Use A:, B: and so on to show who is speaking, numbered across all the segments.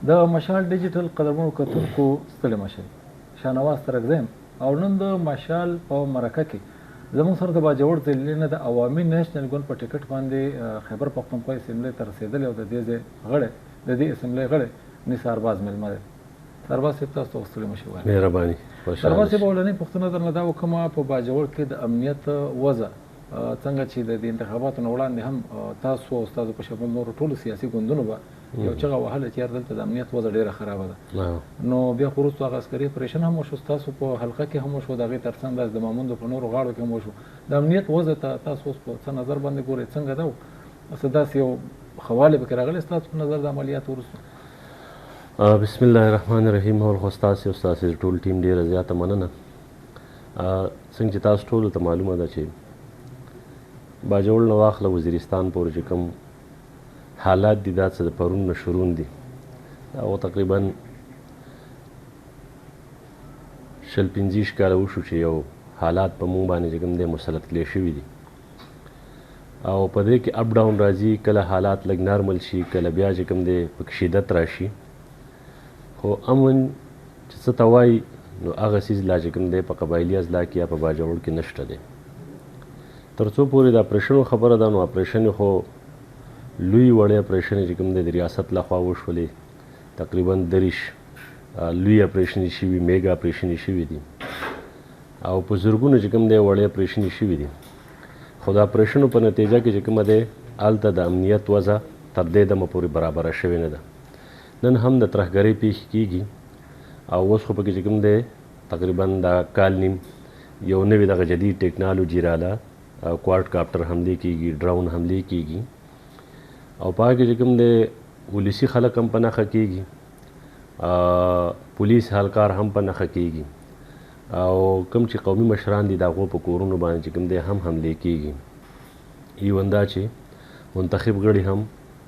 A: د مشال ډیجیټل قدرمنو کتونکو ستړي مشه، شاهنواز ترکزی یم او نن د مشال په مرکه کې زموږ سره د باجوړ ضلعې نه د عوامي نېشنل ګوند په ټکټ باندې خیبر پښتونخوا اسمبلۍ ته رسېدلی او د دې ځای غړی، د دې اسمبلۍ غړی نثار باز مېلمه دی. نثار باز صاحب، تاسو ته ستړي مشه وایم.
B: مهرباني.
A: نثار باز صاحب، اولنۍ پوښتنه درنه دا وکړم، په باجوړ کې د امنیت وضع څنګه چې د دې انتخاباتو نه وړاندې هم تاسو او ستاسو په شمول نورو ټولو سیاسي ګوندونو به یو چغه وهله چې یار دلته د امنیت وضع ډېره خرابه ده، نو بیا خو وروسته هغه عسکري اپرېشن هم وشو، ستاسو په حلقه کې هم وشو، د هغې ترڅنګ داسې د ماموندو په نورو غاړو کې هم وشو. د امنیت وضع ته تاسو اوس په څه نظر باندې ګورئ، څنګه ده؟ څه داسې یو ښه والی پکې راغلی ستاسو په نظر د عملیاتو وروسته؟
B: بسم الله الرحمن الرحیم. اول خو ستاسې او ستاسې د ټول ټیم ډېره زیاته مننه. څنګه چې تاسو ټولو ته معلومه ده چې باجوړ نه واخله وزیرستان پورې چې کوم حالات دي، دا څه د پرون نه شروع دي، دا خو تقریبا 20 25 کاله وشو چې یو حالات په مونږ باندې چې کوم دی مسلط کړی شوي دي، او په دې کې اپ ډاون راځي، کله حالات لږ نارمل شي، کله بیا چې کوم دی پکې شدت راشي. خو امن چې څه ته وایي نو هغه څیز لا چې کوم دی په قبایلي اضلاع کې یا په باجوړ کې نشته دی. تر څو پورې د اپریشنو خبره ده، نو اپریشن خو لوی وړې اپریشن چې کوم دی د ریاست لخوا وشولې، تقریبا 23 لوی اپریشن شوي، میګا اپریشن شوي دي، او په زرګونو چې کوم دی وړې اپریشن شوي دي. خو د اپریشنو په نتیجه کې چې کومه دی هلته د امنیت وضع تر دې دمه پورې برابره شوې نه ده. نن هم د ترهګرۍ پېښې کېږي، او اوس خو پکې چې کوم دی تقریبا دا کال نیم یو نوې دغه جدید ټکنالوجي راله، کوارډ کاپټر حملې کېږي، ډرون حملې کېږي، او په هغه کې چې کوم دی ولسي خلک هم په نښه کېږي، پولیس اهلکار هم په نښه کېږي، او کوم چې قومي مشران دي د هغو په کورونو باندې چې کوم دی هم حملې کېږي. ایون دا چې منتخب غړي هم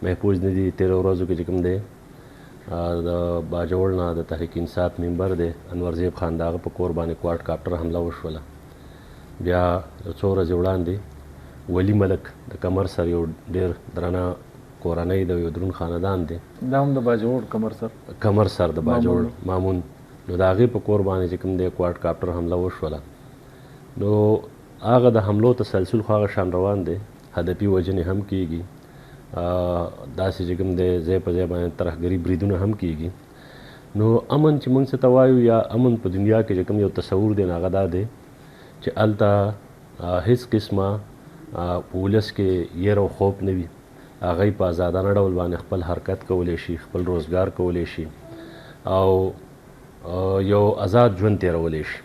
B: محفوظ نه دي. تېرو ورځو کې چې کوم دی د باجوړ نه د تحریک انصاف ممبر دی انور زیب خان، د هغه په کور باندې کوارډ کاپټر حمله وشوله. بیا یو څو ورځې وړاندې ولي ملک د کمر سر یو ډېر درنه کورنۍ ده، یو درون خاندان دی،
A: دا هم د باجوړ کمر سر،
B: کمر سر د باجوړ مامون، نو د هغې په کور باندې چې کوم دی کوارډ کاپټر حمله وشوله. نو هغه د حملو تسلسل خو هغه شان روان دی، هدفي وژنې هم کېږي، داسې چې کوم دی ځای په ځای باندې ترهګري بریدونه هم کېږي. نو امن چې موږ څه ته وایو یا امن په دنیا کې چې کوم یو تصور دی، نو هغه دا دی چې هلته هیڅ قسمه په ولس کې یره او خوف نه وي، هغوی په ازادانه ډول باندې خپل حرکت کولی شي، خپل روزګار کولی شي، او یو ازاد ژوند تېرولی شي.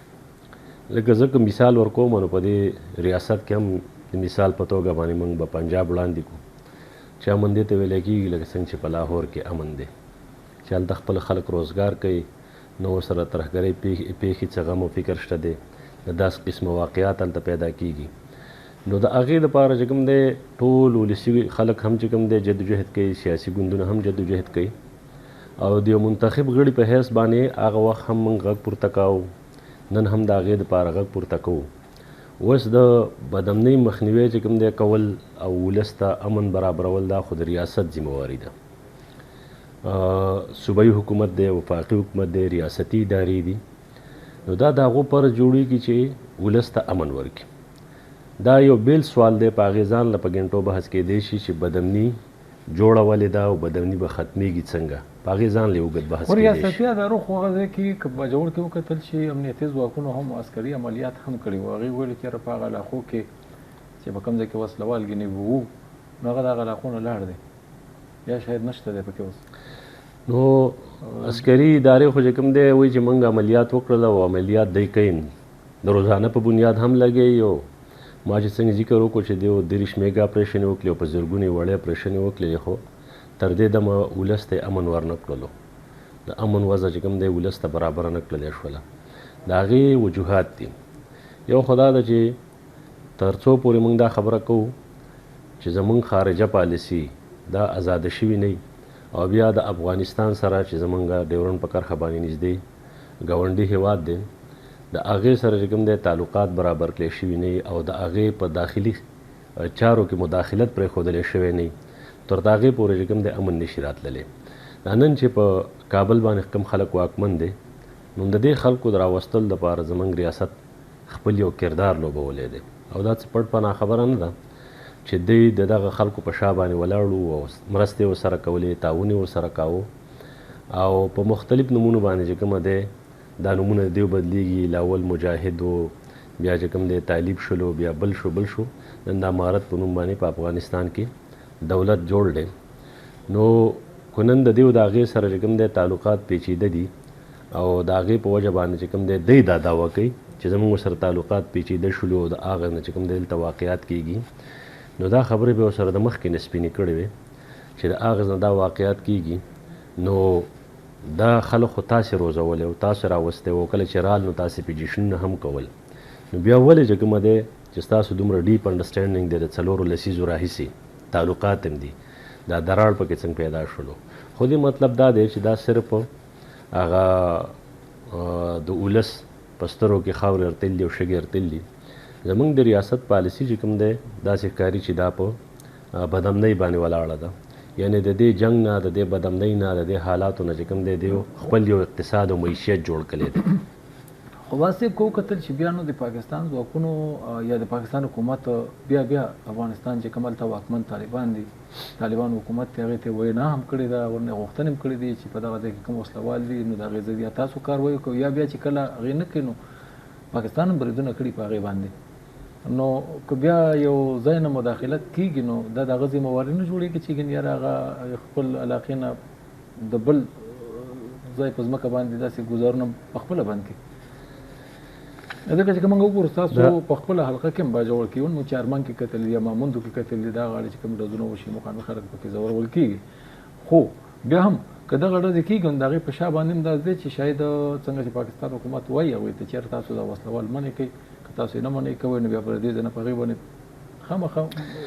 B: لکه زه که مثال ورکوم نو په دې ریاست کې هم د مثال په توګه باندې موږ به پنجاب وړاندې کړو چې امن دې ته ویلی کېږي لکه څنګه چې په لاهور کې امن دی، چې هلته خپل خلک روزګار کوي، نو ورسره ترهګرۍ پېښې څه غم او فکر شته دی، د داسې قسمه واقعات هلته پیدا کېږي. نو د هغې دپاره چې کوم دی ټول ولسي خلک هم چې کوم دی جدوجهد کوي، سیاسي ګوندونه هم جدوجهد کوي، او د یو منتخب غړي په حیث باندې هغه وخت هم موږ غږ پورته کاوه، نن هم د هغې دپاره غږ پورته کوو. اوس د بدامنۍ مخنیوی چې کوم دی کول او ولس ته امن برابرول دا خو د ریاست ذمهواري ده. صوبایي حکومت دی، وفاقي حکومت دی، ریاستي ادارې دي، نو دا د هغو پر جوړېږي چې ولس ته امن ورکړي. دا یو بېل سوال دی، په هغې ځان له په ګنټو بحث کېدی شي چې بدامني جوړه ولې ده او بدامني به ختمېږي څنګه، په هغې ځان له اوږد بحث
A: خو
B: کېدی شي.
A: ریاستي ادارو خو هغه ځای کې که باجوړ کې وکتل شي امنیتي ځواکونو هم عسکري عملیات هم کړي وو، هغې ویل چې یاره په هغه علاقو کې چې په کوم ځای کې وسله وال ګینې وو نو هغه د هغه علاقو نه لاړ دی یا شاید نشته دی پکې اوس.
B: نو عسکري ادارې خو چې کوم دی وایي چې موږ عملیات وکړل او عملیات دی کوي د روزانه په بنیاد هم لګوي. او ما چې څنګه ذکر وکړو چې دیو 23 میګا اپریشن یې وکړې او په زرګونو یې وړې اپریشن یې وکړې، خو تر دې دمه ولس ته یې امن ورنه کړلو، د امن وضع چې کوم دی ولس ته برابره نه کړلی شوله. د هغې وجوهات دي. یو خو دا ده چې تر څو پورې موږ دا خبره کوو چې زموږ خارجه پالیسي دا ازاده شوې نه وي، او بیا د افغانستان سره چې زموږ ډیورنډ په کرښه باندې نږدې ګاونډي هیواد دی، د هغې سره چې کوم دی تعلقات برابر کړی شوي نه وي او د هغې په داخلي چارو کې مداخلت پرېښودلی شوی نه وي، تر د هغې پورې چې کوم دی امن نشي راتللی. د دا نن چې په کابل باندې کوم خلک واکمن دی، نو د دې خلکو د راوستلو دپاره زموږ ریاست خپل یو کردار لوبولی دی، او دا څه پټ پناه خبره نه ده چې دوی د دغه خلکو په شا باندې ولاړ وو او مرستې یې ورسره کولې، تعاون یې ورسره کاوه، او په مختلف نومونو باندې چې کومه دی دا نومونه د دیو بدلیږي. لاول مجاهد و، بیا چې کوم دی طالب شلو، بیا بل شو بل شو، نن د امارت په نوم باندې په افغانستان کې دولت جوړ دی. نو که نن د دیو د هغې سره چې کوم دی تعلقات پیچیده دي، او د هغې په وجه باندې چې کوم دی دی دا دعوه کوي چې زموږ سره تعلقات پیچیده شولو او د هغه نه چې کوم دی دلته واقعات کیږي، نو دا خبرې به ورسره د مخکې نه سپینې کړې وې چې د هغه نه دا واقعات کیږي. نو دا خلک خو تاسې روزولی او تاسې راوستی وو، کله چې رال نو تاسې پې جشنونه هم کول، نو بیا ولې چې کومه دی چې ستاسو دومره ډیپ انډرسټینډینګ دی د 4 لسیزو راهیسې تعلقات هم دي، دا دراړ پکې څنګه پیدا شولو؟ خو دې مطلب دا دی چې دا صرف هغه د ولس په سترو کې خاورې ارتل دي او شګې ارتل دي. زمونږ د ریاست پالیسي چې کوم دی داسې ښکاري چې دا په بدامنۍ باندې ولاړه ده، یعنې د دې جنګ نه، د دې بدامنۍ نه، د دې حالاتو نه چې کوم دی دیو خپل یو اقتصاد او معیشت جوړ کړی دی.
A: خو واسې کو کتل چې بیا نو د پاکستان ځواکونو یا د پاکستان حکومت بیا بیا افغانستان چې کوم هلته واکمن طالبان دي، طالبان حکومت ته هغې ته وینا هم کړې ده، ورنه غوښتنې هم کړې دي چې په دغه ځای کې کوم وسلهوال دي نو د هغې ضد یا تاسو کاروایي وکړئ، یا بیا چې کله هغې نه کوي نو پاکستان هم بریدونه کړي په هغې باندې. نو که بیا یو ځای نه مداخلت کېږي نو دا د هغه ذمه واري نه جوړېږي چې ګنې یاره هغه خپل علاقې نه د بل ځای په ځمکه باندې داسې ګوزارونه په خپله بند کړي. ځکه چې که موږ وګورو تاسو په خپله حلقه کې هم باجوړ کې نو چارمان کې کتل دي یا ماموندو کې کتل دي، دا غاړې چې کوم ډزونه وشي مقامي خلک پکې ځورول کېږي. خو بیا هم که دغه ډزې کېږي نو د هغې په شا باندې هم داسې دی چې شاید څنګه چې پاکستان حکومت وایي هغوی ته چېرې تاسو دا وسلهوال منع کوي، که تاسو یې نه منع کوئ نو بیا پر دې ځای نه په هغې باندې خامخا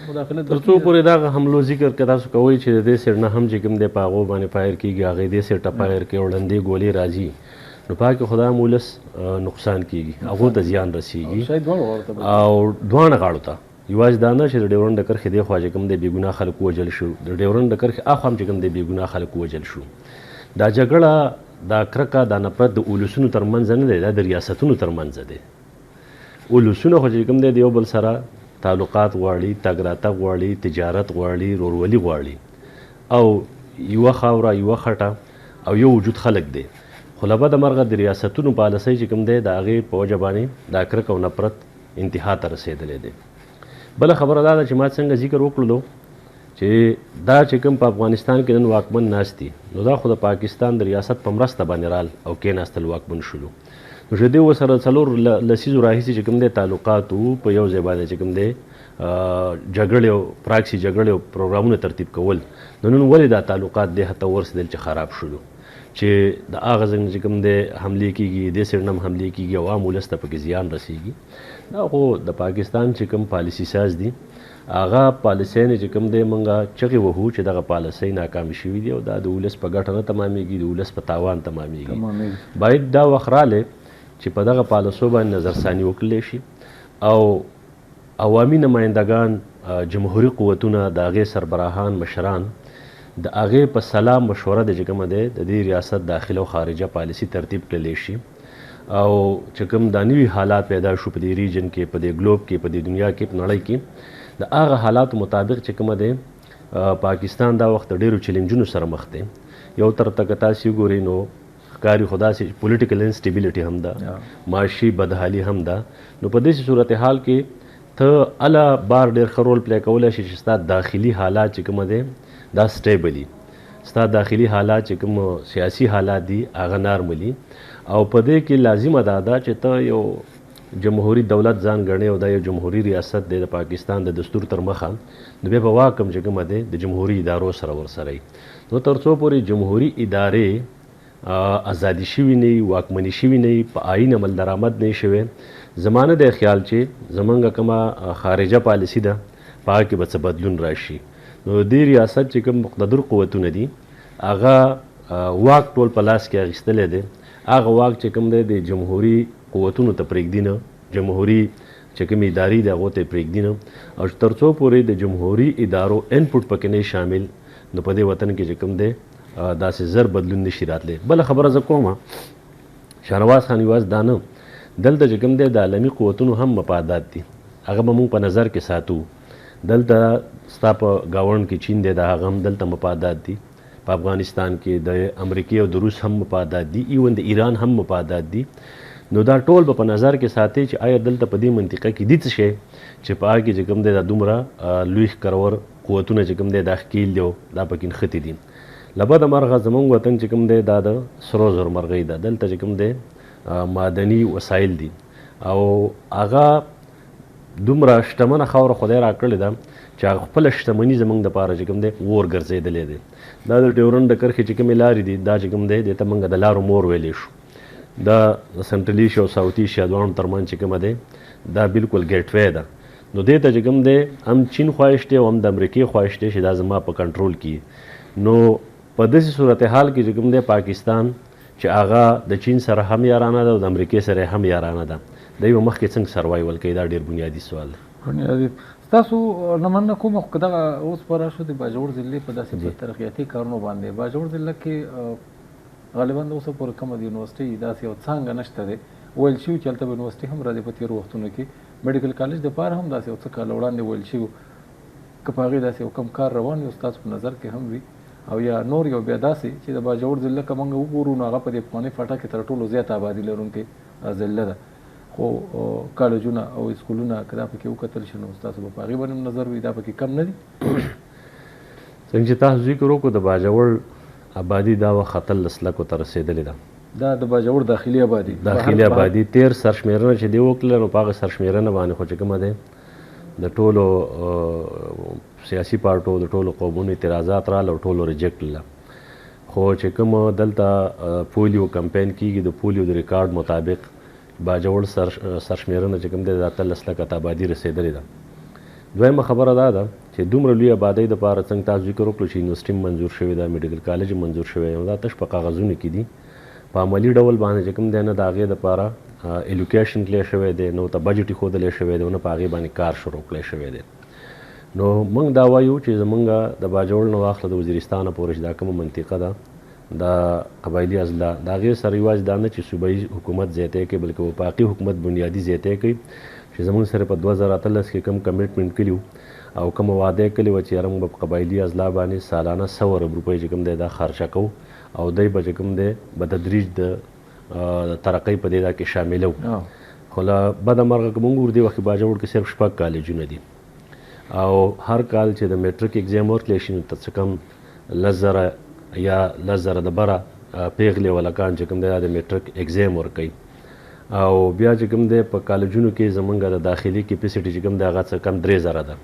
A: مداخلت
B: تر څو پورې دغه حملو ذکر که تاسو کوئ چې د دې سیډ نه هم چې کوم دی په هغو باندې فایر کېږي، هغې دې سیډ ته فایر کوي او ړندې ګولې راځي، نو په هغه کې خو دا هم ولس نقصان کېږي، هغو ته زیان رسېږي او دواړه غاړو ته. یوازې دا نه چې د ډیورنډ د کرښې دې خوا چې کوم دی بېګناه خلک ووژل شو، د ډیورنډ د کرښې اخوا هم چې کوم دی بېګناه خلک ووژل شو. دا جګړه، دا کرکه، دا نفرت د ولسونو تر منځ نه دی، دا د ریاستونو تر منځ دی. ولسونه خو چې کوم دی د یو بل سره تعلقات غواړي، تګ راتګ غواړي، تجارت غواړي، رورولي غواړي، او یوه خاوره، یوه خټه او یو وجود خلک دی. خو له بده مرغه د ریاستونو پالیسۍ چې کوم دی د هغې په وجه باندې دا کرکه او نفرت انتها ته رسېدلی دی. بله خبره دا ده چې ما څنګه ذکر وکړلو چې دا چې کوم په افغانستان کې نن واکمن ناست دي، نو دا خو د پاکستان د ریاست په مرسته باندې رال او کېناستل واکمن شولو. نو چې دوی ورسره 4 لسیزو راهیسې چې کوم دی تعلقات وو، په یو ځای باندې چې کوم دی جګړې او پراکسي جګړې او پروګرامونه ترتیب کول، نو نن ولې دا تعلقات دې حتی ورسېدل چې خراب شولو، چې د هغه ځای نه چې کوم دی حملې کېږي، دې سیډ نه هم حملې کېږي او عام ولس ته پکې زیان رسېږي. دا خو د پاکستان چې کوم پالیسي ساز دي، هغه پالیسۍ نه چې کوم دی موږ چغې وهو چې دغه پالیسۍ ناکامې شوي دي او دا د ولس په ګټه نه تمامېږي، د ولس په تاوان تمامېږي. باید دا وخت رالی چې په دغه پالیسو باندې نظرثاني وکړلی شي او عوامي نمایندګان، جمهوري قوتونه، د هغې سربراهان، مشران د هغې په سلا مشوره د چې کومه دی د دې ریاست داخله او خارجه پالیسي ترتیب کړلی شي او چې کوم دا نوي حالات پیدا شو په دې ریجن کې، په دې ګلوب کې، په دې دنیا کې، په نړۍ کې، د هغه حالاتو مطابق چې کومه دی پاکستان دا وخت د ډېرو چیلنجونو سره مخ دی. یو طرف ته که تاسې وګورئ نو ښکاري خو داسې پولیټیکل انسټیبیلیټي هم ده، معاشي بدحالي هم ده. نو په داسې صورتحال کې ته اله بار ډېر ښه رول پلی کولی شي چې ستا داخلي حالات چې کومه دی دا سټیبل وي، ستا داخلي حالات چې کوم سیاسي حالات دي هغه نارمل وي، او په دې کې لازمه دا ده چې ته یو جمهوري دولت ځان ګڼې او دا یو جمهوري ریاست دی د پاکستان د دستور تر مخه، نو بیا به واک هم چې کومه دی د جمهوري ادارو سره ورسره وي. نو تر څو پورې جمهوري ادارې ازادي شوي نه وي، واکمني شوي نه وي، په آیین عمل درآمد نه شوی، زما نه دی خیال چې زمونږ کومه خارجه پالیسي ده په هغه کې به څه بدلون راشي. نو د دې ریاست چې کوم مقتدر قوتونه دي هغه واک ټول په لاس کې اخیستلی دی، هغه واک چې کوم دی د جمهوري قوتونو ته پرېږدي نه، جمهوري چې کومې ادارې دي هغو ته یې پرېږدي نه، او چې تر څو پورې د جمهوري ادارو انپوټ پکې نه شامل، نو په دې وطن کې چې کوم دی داسې زر بدلون نشي راتلی. بله خبره زه کوم، شاهنواز خان یوازې دا نه، دلته چې کوم دی د عالمي قوتونو هم مفادات دي، هغه به موږ په نظر کې ساتو. دلته ستا په ګاونډ کې چین دی، د هغه هم دلته مفادات دي، په افغانستان کې د امریکې او د روس هم مفادات دي، ایون د ایران هم مفادات دي. نو دا ټول به په نظر کې ساتي چې آیا دلته په دې منطقه کې دي څه شی چې په هغه کې چې کوم دی دا دومره لوی ښکرور قوتونه چې کوم دی دا ښکیل دي او دا پکې نښتي دي. له بده مرغه زمونږ وطن چې کوم دی دا د سرو زرو مرغۍ ده، دلته چې کوم دی معدني وسایل دي او هغه دومره شتمنه خاوره خدای راکړې ده چې هغه خپله شتمني زمونږ دپاره چې کوم دی اور ګرځېدلی دی. دا د ډیورنډ د کرښې چې کومې لارې دي دا چې کوم دی دې ته موږ د لارو مور ویلی شو. دا د سنټرل ایشیا او ساوت ایشیا دواړو ترمنځ چې کومه دی دا بالکل ګیټوی ده. نو دې ته چې کوم دی هم چین خواهش دی او هم د امریکې خواهش دی چې دا زما په کنټرول کې. نو په داسې صورتحال کې چې کوم دی پاکستان چې هغه د چین سره هم یارانه ده او د امریکې سره هم یارانه ده، دی به مخکې څنګه سروایول کوي؟ دا ډېر بنیادي سوال دی.
A: بنیادي ستاسو نه مننه کوم. خو که دغه اوس به راشو د باجوړ ضلعې په داسې په ترقیاتي کارونو باندې، باجوړ ضلع کې غالبا د اوسه پورې کومه د یونیورسټۍ داسې یو څانګه نشته دی. ویل شوي چې هلته به یونیورسټي هم راځي په تېرو وختونو کې، میډیکل کالج دپاره هم داسې یو څه کاله وړاندې ویل شوي، که په هغې داسې یو کم کار روان وي ستاسو په نظر کې هم وي او یا نور یو بیا داسې چې د باجوړ ضلع که موږ وګورو نو هغه په دې پخوانۍ فاټا کې تر ټولو زیاته آبادي لرونکې ضلع ده، خو کالجونه او اسکولونه که دا پکې وکتل شي نو ستاسو به په هغې باندې هم نظر وي، دا پکې کم نه دي.
B: څنګه چې تاسو ذکر وکړو د باجوړ آبادي دا وخت 18 لکو ته رسېدلې ده.
A: دا د باجوړ داخلي آبادي،
B: داخلي آبادي تېر سرشمېرنه چې دی وکړله نو په هغه سرشمېرنه باندې خو چې کومه دی د ټولو سیاسي پارټو د ټولو قومونو اعتراضات راغله او ټولو ریجیکټ کړله. خو چې کوم دلته پولیو کمپین کېږي د پولیو د ریکارډ مطابق باجوړ سرشمېرنه چې کوم دی د 18 لکه ته آبادي رسېدلې ده. دویمه خبره دا ده چې دومره لوی آبادۍ دپاره څنګه تاسو ذکر وکړو چې یونیورسټي منظور شوې ده، میډیکل کالج منظور شوی دی، نو دا تش په کاغذونو کې دي، په عملي ډول باندې چې کوم دی نه د هغې دپاره الوکیشن کړی شوی دی، نه ورته بجټ ایښودلی شوی دی او نه په هغې باندې کار شروع کړی شوی دی. نو موږ دا وایو چې زمونږ د باجوړ نه واخله د وزیرستانه پورې چې دا کومه منطقه ده د قبایلي اضلاع، د هغې سره یوازې دا نه چې صوبایي حکومت زیاتی کوي بلکې وفاقي حکومت بنیادي زیاتی کوي چې زمونږ سره په 2018 کې کوم کمیټمنټ کړي او کومه وعده یې کړې وه چې یاره موږ به په قبایلي اضلاع باندې سالانه 100 ارب روپۍ چې کوم دی دا خرچه کوو او دی به چې کوم دی به تدریج د ترقۍ په دې دا کې شاملو. خو له بده مرغه که موږ ګورو دې وخت کې باجوړ کې صرف 6 کالجونه دي او هر کال چې د میټرک اګزام ورکړی شي نو څه کم 10,000 یا 10,000 د بره پیغلې او هلکان چې کوم دی دا د میټرک اګزام ورکوي. او بیا چې کوم دی په کالجونو کې زمونږ د داخلي کیپیسټي چې کوم دی هغه څه کم 3,000 ده،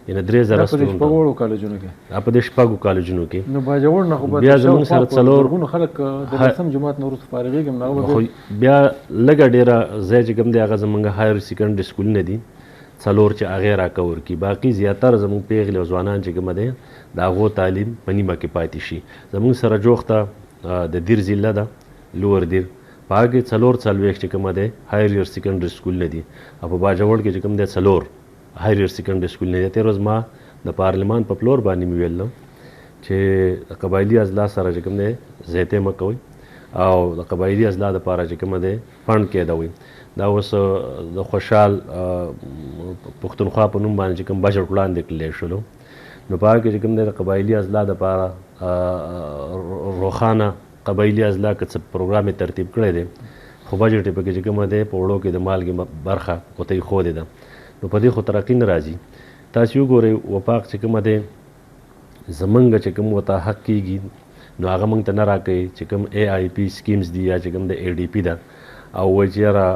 B: یعنې 3,000
A: دا په دې شپږو کالجونو کې،
B: دا په دې شپږو کالجونو کې.
A: نو باجوړ نه خو به
B: بیا زمونږ سره څلور
A: زرګونو خلک د لسم جومات نه وروسته فارغېږي، نو هغه به
B: خو بیا لږه ډېره ځای چې کوم دی هغه زمونږ هایر سیکنډري سکولونه دي څلور چې هغې راکور کړي، باقي زیاتره زمونږ پېغلې او ځوانان چې کومه دی د هغو تعلیم په نیمه کې پاتې شي. زمونږ سره جوخته د دیر ضلع ده، لوور دیر، په هغه کې 44 چې کومه دی هایر سیکنډري سکولونه دي او په باجوړ کې چې کوم دی 4 هایر سیکنډري سکولونه دي. تېره ورځ ما د پارلمان په پلور باندې مې ویل چې د قبایلي اضلاع سره چې کوم دی زیاتی مه کوئ او د قبایلي اضلاع دپاره چې کومه دی فنډ کېدوئ. دا اوس د خوشحال پښتونخوا په نوم باندې چې کوم بجټ وړاندې کړلی شولو نو په هغه کې چې کوم دی د قبایلي اضلاع دپاره روښانه قبایلي اضلاع که څه پروګرام یې ترتیب کړی دی خو بجټ یې پکې چې کومه دی په وړو کې د مالګې برخه ورته ایښودې ده، نو په دې خو ترقي نه راځي. تاسې وګورئ وفاق چې کومه دی زمونږ چې کوم ورته حق کېږي نو هغه موږ ته نه راکوي چې کوم ای آی پي سکیمز دي یا چې کوم د ای ډي پي ده او وایي چې یاره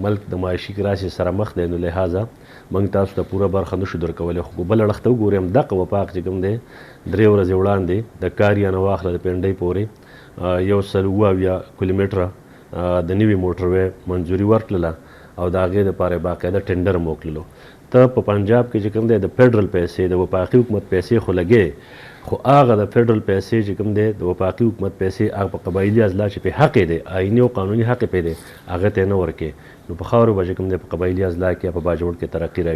B: ملک د معاشي کراسې سره مخ دی نو لهذا موږ تاسو ته پوره برخه نشو درکولی. خو بل اړخ ته وګورئ هم دغه وفاق چې کوم دی 3 ورځې وړاندې د کاریا نه واخله د پنډۍ پورې 177 کیلومتره د نوي موټروی منظوري ورکړله او د هغې دپاره یې باقاعده ټینډر هم وکړلو. ته په پنجاب کې چې کوم دی د فدرال پیسې د وفاقي حکومت پیسې خو لګې، خو هغه د فدرال پیسې چې کوم دی د وفاقي حکومت پیسې هغه په قبایلي اضلاع چې پې حق یې دی، آئیني او قانوني حق یې پې دی، هغه ته یې نه ورکې. نو په خاورو به چې کوم دی په قبایلي اضلاع کې یا په باجوړ کې ترقي راشي.